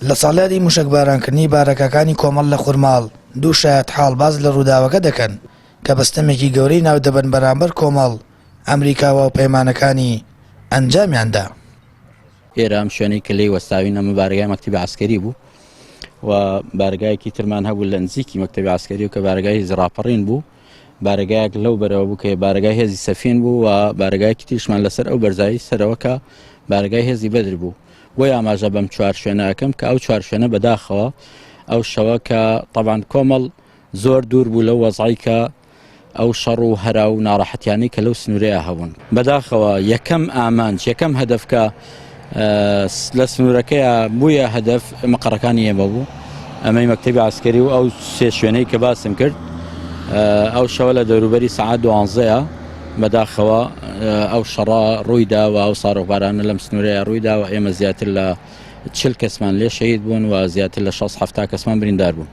لە ساڵیادی موشەکبارانکردنی بارەگاکانی کۆمەڵ لە خورماڵ، دوو شایەتحاڵ باس لە ڕووداوەکە دەکەن کە بە ستەمێکی گەورەی ناودەبەن بەرامبەر کۆمەڵ، ئەمریکا و هاوپەیمانەکانی ئەنجامیان دا. ئێرە ئەم شوێنەی کە لێی وەستاوین ئەمە بارەگای مەکتەبی عەسکەری بوو و بارەگایەکی ترمان هەبوو لە نزیکی مەکتەبی عەسکەری و کە بارەگای هێزی ڕاپەڕین بوو بارەگایەک لەو بەرەوە بوو کە بارەگای هێزی سەفین بوو و بارەگایەکی تریشمان لەسەر ئەو بەرزایی سەرەوە کە بارەگای هێزی بەدر بوو بۆی ئاماژە بەم چوار شوێنە ئەکەم کە ئەو چوار شوێنە بەداخەوە ئەو شەوە کە تەبان کۆمەڵ زۆر دوور بوو لەو وەزعی کە ئەو شەڕ و هەرا و ناڕەحەتیانەی کە لەو سنوورەیا هەبوون. بەداخەوە یەکەم ئامانج، یەکەم هەدەف کە لە سنوورەکەیا بوویە هەدەف مقەڕەکانی ئێمە بوو. ئەمەی مەکتەبی عەسکەری و ئەو سێ شوێنەی کە باسم کرد ئەو شەوە لە دەوروبەری سەعات دوانزەیە بەداخەوە ئەو شەڕە ڕوویدا و ئەو ساڕۆخبارانە لەم سنوورەیە ڕوویدا و ئێمە زیاتر لە 40 کەسمان لێ شەهید بوون و زیاتر لە 6 70 کەسمان بریندار بوون.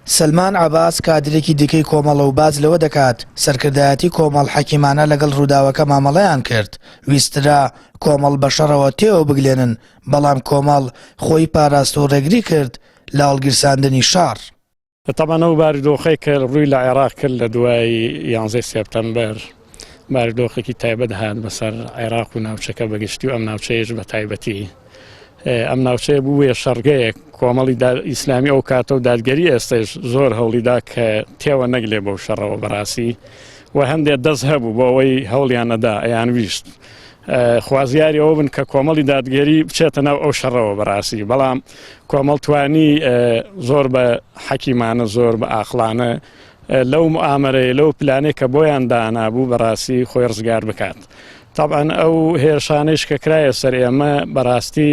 سەلمان عەباس کادرێکی دیکەی کۆمەڵە و باس لەوە دەکات، سەرکردایەتی کۆمەڵ حەکیمانە لەگەڵ رووداوەکە مامەڵەیان کرد، ویسترا کۆمەڵ بە شەڕەوە تێوەبگلێنن، بەڵام کۆمەڵ خۆی پاراست و رێگری کرد لە هەڵگیرساندنی شەڕ. تەبعەن ئەو بارودۆخەی کە رووی لە عێراق کرد لە دوای یانزەی سێپتەمبەر، بارودۆخێکی تایبەت هات بەسەر عێراق و ناوچەکە بەگشتی و ئەم ناوچەیەش بە تایبەتی. ئەم ناوچەیە بووە شەڕگەیەک کۆمەڵی ئیسلامی ئەو کاتە و دادگەری ئێستش زۆر هەوڵیدا کە تێوە نەگلێ بەو شەڕەوە بەڕاستی و هەندێک دەست هەبوو بۆ ئەوەی هەوڵیان نەدا ئەیان ویست خوازیاری ئەوە بن کە کۆمەڵی دادگەری بچێتە ناو ئەو شەڕەوە بەڕاستی بەڵام کۆمەڵ توانی زۆر بە حەکیمانە زۆر بە ئاقلانە لەو موئامەرەیە لەو پلانەی کە بۆیان دانابوو بەڕاستی خۆی ڕزگار بکات. تەبعەن ئەو هێرشانەیش کە کرایە سەر ئێمە بەڕاستی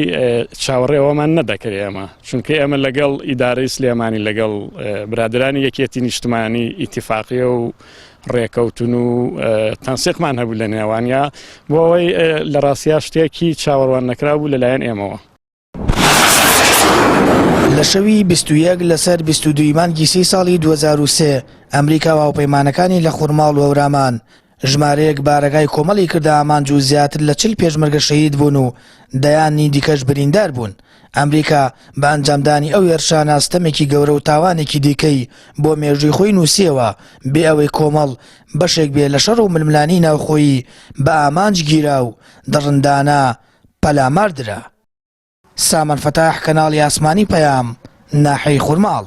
چاوەڕێ ئەوەمان نەدەکرد ئێمە چونکە ئێمە لەگەڵ ئیدارەی سلێمانی لەگەڵ برادرانی یەکێتی نیشتمانی ئیتیفاقیە و ڕێکەوتن و تەنسیقمان هەبوو لە نێوانیا بۆ ئەوەی لە ڕاستیا شتێکی چاوەڕوان نەکراو بوو لەلایەن ئێمەوە. لە شەوی 21 لەسەر 22 ی مانگی سێی ساڵی 2003 ئەمریکا و هاوپەیمانەکانی لە خورماڵ و هەورامان ژمارەیەک بارەگای کۆمەڵی کردە ئامانج و زیاتر لە 40 پێشمەرگە شەهید بوون و دەیانی دیکەش بریندار بوون. ئەمریکا بە ئەنجامدانی ئەو هێرشانە ستەمێکی گەورە و تاوانێکی دیکەی بۆ مێژووی خۆی نووسیەوە بێ ئەوەی کۆمەڵ بەشێک بێ لە شەڕ و ململانێی ناوخۆیی بە ئامانج گیرا و دڕندانە پەلامار درا. سامان فەتاح کەناڵی ئاسمانی پەیام، ناحیەی خورماڵ.